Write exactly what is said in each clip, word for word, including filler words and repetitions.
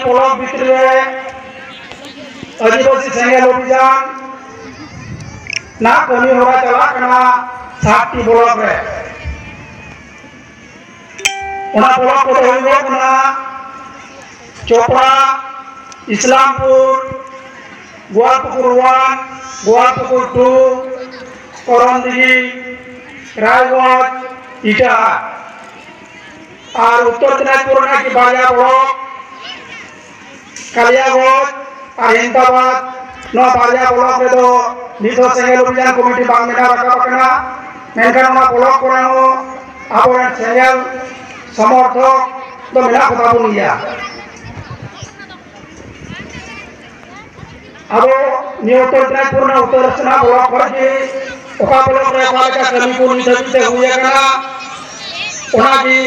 Block ᱵᱷᱤᱛᱨᱤ ᱨᱮ ᱟᱹᱫᱤᱵᱟᱹᱥᱤ ᱥᱮᱸᱜᱮᱞ ᱚᱵᱷᱤᱡᱟᱱ ᱨᱮᱱᱟᱜ ᱠᱟᱹᱢᱤ ᱦᱚᱨᱟ ᱪᱟᱞᱟᱜ ᱠᱟᱱᱟ ᱥᱟᱛᱴᱤ ᱵᱞᱚᱠ ᱨᱮ᱾ ᱚᱱᱟ ᱵᱞᱚᱠ ᱠᱚᱫᱚ ᱦᱩᱭᱩᱜᱚᱜ ᱠᱟᱱᱟ ᱪᱚᱯᱲᱟ, ᱤᱥᱞᱟᱢᱯᱩᱨ, ᱜᱳᱣᱟᱞᱯᱩᱠᱩᱨ ᱳᱣᱟᱱ, ᱜᱳᱣᱟᱞᱯᱩᱠᱩᱨ ᱴᱩ, ᱠᱚᱨᱚᱱᱫᱤᱜᱷᱤ, ᱨᱟᱭᱜᱚᱸᱡᱽ, ᱤᱴᱟᱦᱟᱨ᱾ ᱟᱨ ᱩᱛᱛᱚᱨ ᱫᱤᱱᱟᱡᱽᱯᱩᱨ ᱨᱮᱱᱟᱜ ᱠᱤ ᱵᱟᱨᱭᱟ ᱵᱞᱚᱠ, ᱠᱟᱞᱤᱭᱟᱜᱚᱸᱡᱽ ᱟᱨ ᱦᱮᱢᱫᱟᱵᱟᱫᱽ, ᱱᱚᱣᱟ ᱵᱟᱨᱭᱟ ᱵᱞᱚᱠ ᱨᱮᱫᱚ ᱱᱤᱛ ᱦᱚᱸ ᱥᱮᱸᱜᱮᱞ ᱚᱵᱷᱤᱡᱟᱱ ᱠᱚᱢᱤᱴᱤ ᱵᱟᱝ ᱵᱮᱱᱟᱣ ᱨᱟᱠᱟᱵ ᱟᱠᱟᱱᱟ᱾ ᱢᱮᱱᱠᱷᱟᱱ ᱚᱱᱟ ᱵᱞᱚᱠ ᱠᱚᱨᱮ ᱦᱚᱸ ᱟᱵᱚᱨᱮᱱ ᱥᱮᱸᱜᱮᱞ ᱥᱚᱢᱚᱨᱛᱷᱚᱠ ᱫᱚ ᱢᱮᱱᱟᱜ ᱠᱚᱛᱟ ᱵᱚᱱ ᱜᱮᱭᱟ᱾ ᱟᱫᱚ ᱱᱤᱭᱟᱹ ᱩᱛᱛᱚᱨ ᱫᱤᱱᱟᱡᱽᱯᱩᱨ ᱨᱮᱱᱟᱜ ᱩᱛᱛᱚᱨ ᱥᱮᱱᱟᱜ ᱵᱞᱚᱠ ᱠᱚᱨᱮ ᱜᱮ ᱚᱠᱟ ᱵᱞᱚᱠ ᱨᱮ ᱚᱠᱟ ᱞᱮᱠᱟ ᱠᱟᱹᱢᱤ ᱠᱚ ᱱᱤᱛ ᱦᱟᱹᱵᱤᱡ ᱛᱮ ᱦᱩᱭ ᱟᱠᱟᱱᱟ, ᱚᱱᱟ ᱜᱮ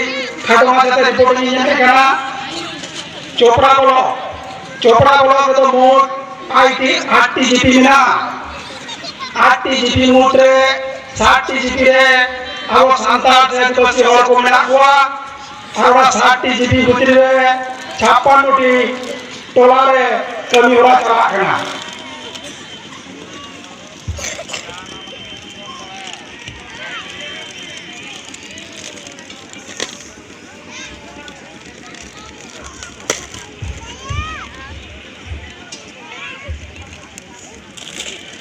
ᱠᱷᱟᱴᱚ ᱢᱟᱪᱷᱟ ᱛᱮ ᱨᱤᱯᱳᱨᱴ ᱤᱧ ᱮᱢᱮᱫ ᱠᱟᱱᱟ᱾ ᱪᱳᱯᱲᱟ ᱵᱞᱚᱠ, ᱪᱳᱯᱲᱟ ᱵᱞᱚᱠ ᱨᱮᱫᱚ ᱢᱳᱴ ᱟᱴᱴᱤ, ᱟᱴᱴᱤ ᱡᱤᱯᱤ ᱢᱮᱱᱟᱜᱼᱟ᱾ ᱟᱴᱴᱤ ᱡᱤᱯᱤ ᱢᱩᱫᱽᱨᱮ ᱥᱟᱛᱴᱤ ᱡᱤᱯᱤ ᱨᱮ ᱟᱵᱚ ᱥᱟᱱᱛᱟᱲ ᱥᱮ ᱟᱹᱫᱤᱵᱟᱹᱥᱤ ᱦᱚᱲ ᱠᱚ ᱢᱮᱱᱟᱜ ᱠᱚᱣᱟ᱾ ᱟᱨ ᱚᱱᱟ ᱥᱟᱛᱴᱤ ᱡᱤᱯᱤ ᱵᱷᱤᱛᱨᱤ ᱨᱮ ᱪᱷᱟᱯᱯᱟᱱᱱᱚ ᱴᱤ ᱴᱚᱞᱟ ᱨᱮ ᱠᱟᱹᱢᱤ ᱦᱚᱨᱟ ᱪᱟᱞᱟᱜ ᱠᱟᱱᱟ᱾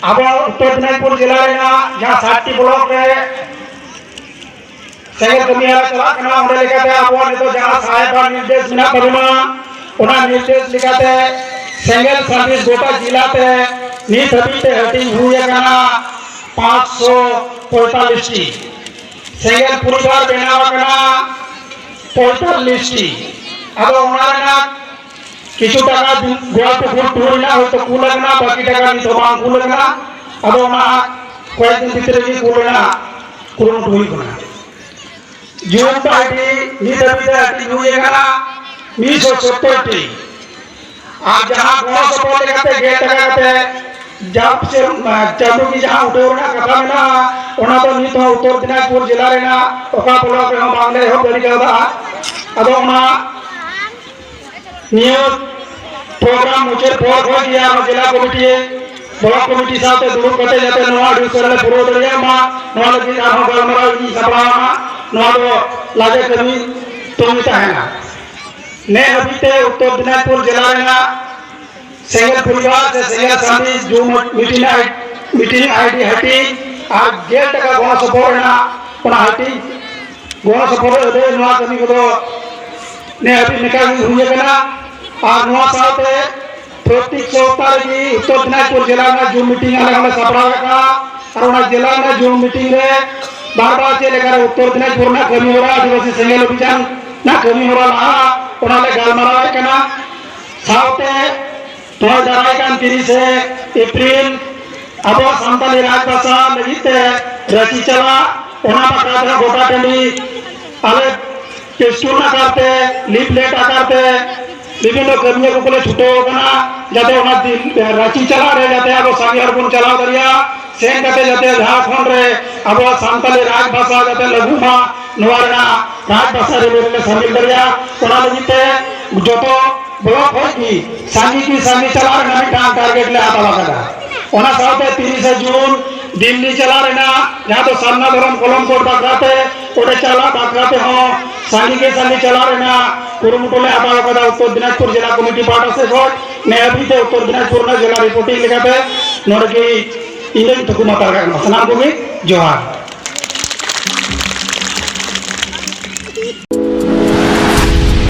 ᱟᱵᱚ ᱩᱛᱛᱚᱨ ᱫᱤᱱᱟᱡᱽᱯᱩᱨ ᱡᱮᱞᱟ ᱨᱮᱱᱟᱜ ᱡᱟᱦᱟᱸ ᱥᱟᱛᱴᱤ ᱵᱞᱚᱠ ᱨᱮ ᱥᱮᱸᱜᱮᱞ ᱠᱟᱹᱢᱤ ᱦᱚᱨᱟ ᱪᱟᱞᱟᱜ ᱠᱟᱱᱟ, ᱚᱸᱰᱮ ᱞᱮᱠᱟᱛᱮ ᱟᱵᱚᱣᱟᱜ ᱱᱤᱛᱚᱜ ᱡᱟᱦᱟᱸ ᱥᱟᱦᱮᱵᱟᱜ ᱱᱤᱨᱫᱮᱥ ᱢᱮᱱᱟᱜ ᱛᱟᱵᱚᱱᱟ, ᱚᱱᱟ ᱱᱤᱨᱫᱮᱥ ᱞᱮᱠᱟᱛᱮ ᱥᱮᱸᱜᱮᱞ ᱥᱟᱨᱵᱷᱤᱥ ᱜᱚᱴᱟ ᱡᱮᱞᱟ ᱛᱮ ᱱᱤᱛ ᱦᱟᱹᱵᱤᱡ ᱛᱮ ᱦᱟᱹᱴᱤᱧ ᱦᱩᱭ ᱟᱠᱟᱱᱟ ᱯᱟᱸᱪᱥᱚ ᱯᱚᱸᱭᱛᱟᱞᱞᱤᱥ ᱴᱤ᱾ ᱥᱮᱸᱜᱮᱞ ᱯᱚᱨᱤᱵᱟᱨ ᱵᱮᱱᱟᱣ ᱟᱠᱟᱱᱟ ᱯᱚᱸᱭᱛᱟᱞᱞᱤᱥ ᱴᱤ᱾ ᱟᱫᱚ ᱚᱱᱟ ᱨᱮᱱᱟᱜ ᱠᱤᱪᱷᱩ ᱴᱟᱠᱟ ᱜᱳᱣᱟᱞᱯᱩᱠᱩᱨ ᱴᱩ ᱨᱮᱱᱟᱜ ᱦᱚᱭᱛᱳ ᱠᱩᱞ ᱟᱠᱟᱱᱟ, ᱵᱟᱹᱠᱤ ᱴᱟᱠᱟ ᱱᱤᱛ ᱦᱚᱸ ᱵᱟᱝ ᱠᱩᱞ ᱟᱠᱟᱱᱟ᱾ ᱟᱫᱚ ᱚᱱᱟ ᱠᱚᱭᱮᱠ ᱫᱤᱱ ᱵᱷᱤᱛᱨᱤ ᱨᱮᱜᱮ ᱠᱩᱞ ᱨᱮᱱᱟᱜ ᱠᱩᱨᱩᱢᱩᱴᱩ ᱦᱩᱭᱩᱜ ᱠᱟᱱᱟ᱾ ᱡᱩᱱ ᱯᱟᱨᱴᱤ ᱱᱤᱛ ᱦᱟᱹᱵᱤᱡ ᱛᱮ ᱦᱟᱹᱴᱤᱧ ᱦᱩᱭ ᱟᱠᱟᱱᱟ ᱢᱤᱫ ᱥᱚ ᱥᱚᱛᱛᱚᱨ ᱴᱤ᱾ ᱟᱨ ᱡᱟᱦᱟᱸ ᱜᱚᱲᱚ ᱥᱚᱯᱚᱦᱚᱫ ᱞᱮᱠᱟᱛᱮ ᱜᱮᱞ ᱴᱟᱠᱟ ᱠᱟᱛᱮ ᱡᱟᱣ ᱥᱮᱨᱢᱟ, ᱪᱟᱸᱫᱳ ᱜᱮ ᱡᱟᱦᱟᱸ ᱩᱴᱷᱟᱹᱣ ᱨᱮᱱᱟᱜ ᱠᱟᱛᱷᱟ ᱢᱮᱱᱟᱜᱼᱟ, ᱚᱱᱟ ᱫᱚ ᱱᱤᱛ ᱦᱚᱸ ᱩᱛᱛᱚᱨ ᱫᱤᱱᱟᱡᱽᱯᱩᱨ ᱡᱮᱞᱟ ᱨᱮᱱᱟᱜ ᱚᱠᱟ ᱵᱞᱚᱠ ᱨᱮᱦᱚᱸ ᱵᱟᱝᱞᱮ ᱮᱦᱚᱵ ᱫᱟᱲᱮ ᱠᱟᱣᱫᱟ᱾ ᱟᱫᱚ ᱚᱱᱟ ᱱᱤᱭᱟᱹ ᱯᱨᱳᱜᱨᱟᱢ ᱢᱩᱪᱟᱹᱫ ᱯᱚᱨ ᱠᱷᱚᱱ ᱜᱮ ᱟᱨᱦᱚᱸ ᱡᱮᱞᱟ ᱠᱚᱢᱤᱴᱤ, ᱵᱞᱚᱠ ᱠᱚᱢᱤᱴᱤ ᱥᱟᱶᱛᱮ ᱫᱩᱲᱩᱵ ᱠᱟᱛᱮ ᱡᱟᱛᱮ ᱱᱚᱣᱟ ᱟᱹᱰᱤ ᱩᱥᱟᱹᱨᱟ ᱞᱮ ᱯᱩᱨᱟᱹᱣ ᱫᱟᱲᱮᱭᱟᱜ ᱢᱟ, ᱱᱚᱣᱟ ᱞᱟᱹᱜᱤᱫ ᱟᱨᱦᱚᱸ ᱜᱟᱞᱢᱟᱨᱟᱣ ᱤᱧ ᱥᱟᱯᱲᱟᱣ ᱟᱢᱟ᱾ ᱱᱚᱣᱟ ᱫᱚ ᱞᱟᱡᱮ ᱠᱟᱹᱢᱤ ᱛᱚᱝᱜᱤ ᱛᱟᱦᱮᱱᱟ᱾ ᱱᱮ ᱦᱟᱹᱵᱤᱡ ᱛᱮ ᱩᱛᱛᱚᱨ ᱫᱤᱱᱟᱡᱽᱯᱩᱨ ᱡᱮᱞᱟ ᱨᱮᱱᱟᱜ ᱥᱮᱸᱜᱮᱞ ᱯᱚᱨᱤᱵᱟᱨ ᱥᱮ ᱥᱮᱸᱜᱮᱞ ᱥᱟᱸᱫᱤ ᱡᱩᱢ ᱢᱤᱴᱤᱝ ᱟᱭ-, ᱢᱤᱴᱤᱝ ᱟᱭᱰᱤ ᱦᱟᱹᱴᱤᱧ ᱟᱨ ᱜᱮᱞ ᱴᱟᱠᱟ ᱜᱚᱲᱚ ᱥᱚᱯᱚᱦᱚᱫ ᱨᱮᱱᱟᱜ ᱚᱱᱟ ᱦᱟᱹᱴᱤᱧ ᱜᱚᱲᱚ ᱥᱚᱯᱚᱦᱚᱫ ᱟᱹᱫᱟᱹᱭ, ᱱᱚᱣᱟ ᱠᱟᱹᱢᱤ ᱠᱚᱫᱚ ᱱᱮ ᱦᱟᱹᱵᱤᱡ ᱱᱤᱝᱠᱟ ᱜᱮ ᱦᱩᱭ ᱟᱠᱟᱱᱟ᱾ ᱟᱨ ᱱᱚᱣᱟ ᱥᱟᱶᱛᱮ ᱯᱨᱚᱛᱮᱠ ᱥᱚᱯᱛᱟᱦ ᱨᱮᱜᱮ ᱩᱛᱛᱚᱨ ᱫᱤᱱᱟᱡᱽᱯᱩᱨ ᱡᱮᱞᱟ ᱨᱮᱱᱟᱜ ᱡᱩᱢ ᱢᱤᱴᱤᱝ ᱟᱞᱮ ᱦᱚᱸᱞᱮ ᱥᱟᱯᱲᱟᱣ ᱟᱠᱟᱫᱼᱟ᱾ ᱟᱨ ᱚᱱᱟ ᱡᱮᱞᱟ ᱨᱮᱱᱟᱜ ᱡᱩᱢ ᱢᱤᱴᱤᱝ ᱨᱮ ᱵᱟᱨ ᱵᱟᱨ ᱪᱮᱫ ᱞᱮᱠᱟᱨᱮ ᱩᱛᱛᱚᱨ ᱫᱤᱱᱟᱡᱽᱯᱩᱨ ᱨᱮᱱᱟᱜ ᱠᱟᱹᱢᱤ ᱦᱚᱨᱟ, ᱟᱹᱫᱤᱵᱟᱹᱥᱤ ᱥᱮᱸᱜᱮᱞ ᱚᱵᱷᱤᱡᱟᱱ ᱨᱮᱱᱟᱜ ᱠᱟᱹᱢᱤ ᱦᱚᱨᱟ ᱞᱟᱦᱟᱜᱼᱟ, ᱚᱱᱟ ᱞᱮ ᱜᱟᱞᱢᱟᱨᱟᱣᱮᱫ ᱠᱟᱱᱟ᱾ ᱥᱟᱶᱛᱮ ᱱᱚᱣᱟ ᱫᱟᱨᱟᱭ ᱠᱟᱱ ᱛᱤᱨᱤᱥᱮ ᱮᱯᱨᱤᱞ ᱟᱵᱚᱣᱟᱜ ᱥᱟᱱᱛᱟᱲᱤ ᱨᱟᱡᱽᱵᱷᱟᱥᱟ ᱞᱟᱹᱜᱤᱫ ᱛᱮ ᱨᱟᱹᱪᱤ ᱪᱟᱞᱟᱜ, ᱚᱱᱟ ᱵᱟᱠᱷᱨᱟ ᱛᱮᱦᱚᱸ ᱜᱚᱴᱟ ᱴᱟᱺᱰᱤ ᱟᱞᱮ ᱯᱮᱥᱴᱩᱞ ᱟᱠᱟᱨ ᱛᱮ, ᱞᱤᱯᱞᱮᱴ ᱟᱠᱟᱨ ᱛᱮ, ᱵᱤᱵᱷᱤᱱᱱᱚ ᱠᱟᱹᱢᱤᱭᱟᱹ ᱠᱚ ᱠᱚᱞᱮ ᱪᱷᱩᱴᱟᱹᱣ ᱟᱠᱟᱱᱟ, ᱡᱟᱛᱮ ᱚᱱᱟ ᱫᱤᱱ, ᱨᱟᱸᱪᱤ ᱪᱟᱞᱟᱜ ᱨᱮ ᱡᱟᱛᱮ ᱟᱵᱚ ᱥᱟᱸᱜᱮ ᱦᱚᱲ ᱵᱚᱱ ᱪᱟᱞᱟᱣ ᱫᱟᱲᱮᱭᱟᱜᱼᱟ᱾ ᱥᱮᱱ ᱠᱟᱛᱮ ᱡᱟᱛᱮ ᱡᱷᱟᱲᱠᱷᱚᱸᱰ ᱨᱮ ᱟᱵᱚᱣᱟᱜ ᱥᱟᱱᱛᱟᱞᱤ ᱨᱟᱡᱽ ᱵᱷᱟᱥᱟ ᱡᱟᱛᱮ ᱞᱟᱹᱜᱩᱜ ᱢᱟ, ᱱᱚᱣᱟ ᱨᱮᱱᱟᱜ ᱨᱟᱡᱽ ᱵᱷᱟᱥᱟ ᱨᱮ ᱞᱮ ᱥᱟᱹᱢᱤᱞ ᱫᱟᱲᱮᱭᱟᱜᱼᱟ᱾ ᱚᱱᱟ ᱞᱟᱹᱜᱤᱫ ᱛᱮ ᱡᱚᱛᱚ ᱵᱞᱚᱠ ᱠᱷᱚᱱ ᱜᱮ ᱥᱟᱸᱜᱮ ᱜᱮ ᱥᱟᱸᱜᱮ ᱪᱟᱞᱟᱣ ᱨᱮᱱᱟᱜ ᱢᱤᱫᱴᱟᱝ ᱴᱟᱨᱜᱮᱴ ᱞᱮ ᱦᱟᱛᱟᱣ ᱟᱠᱟᱫᱟ᱾ ᱚᱱᱟ ᱥᱟᱶᱛᱮ ᱛᱤᱨᱤᱥᱟ ᱡᱩᱱ ᱫᱤᱞᱞᱤ ᱪᱟᱞᱟᱜ ᱨᱮᱱᱟᱜ, ᱡᱟᱦᱟᱸ ᱫᱚ ᱥᱟᱨᱱᱟ ᱫᱷᱚᱨᱚᱢ ᱠᱚᱞᱚᱢ ᱠᱳᱰ ᱵᱟᱠᱷᱨᱟ ᱛᱮ, ᱚᱸᱰᱮ ᱪᱟᱞᱟᱜ ᱵᱟᱠᱷᱨᱟ ᱛᱮᱦᱚᱸ ᱥᱟᱸᱜᱮ ᱜᱮ ᱥᱟᱸᱜᱮ ᱪᱟᱞᱟᱜ ᱨᱮᱱᱟᱜ ᱠᱩᱨᱩᱢᱩᱴᱩ ᱞᱮ ᱦᱟᱛᱟᱣ ᱟᱠᱟᱫᱟ᱾ ᱩᱛᱛᱚᱨ ᱫᱤᱱᱟᱡᱽᱯᱩᱨ ᱡᱮᱞᱟ ᱠᱚᱢᱤᱴᱤ ᱯᱟᱦᱴᱟ ᱥᱮᱫ ᱠᱷᱚᱱ ᱱᱮ ᱦᱟᱹᱵᱤᱡ ᱛᱮ ᱩᱛᱛᱚᱨ ᱫᱤᱱᱟᱡᱽᱯᱩᱨ ᱨᱮᱱᱟᱜ ᱡᱮᱞᱟ ᱨᱤᱯᱳᱨᱴᱤᱝ ᱞᱮᱠᱟᱛᱮ ᱱᱚᱰᱮ ᱜᱮ ᱤᱧ ᱫᱚᱧ ᱛᱷᱩᱠᱩᱢ ᱦᱟᱛᱟᱲ ᱠᱟᱜ ᱠᱟᱱᱟ᱾ ᱥᱟᱱᱟᱢ ᱠᱚᱜᱮ ᱡᱚᱦᱟᱨ᱾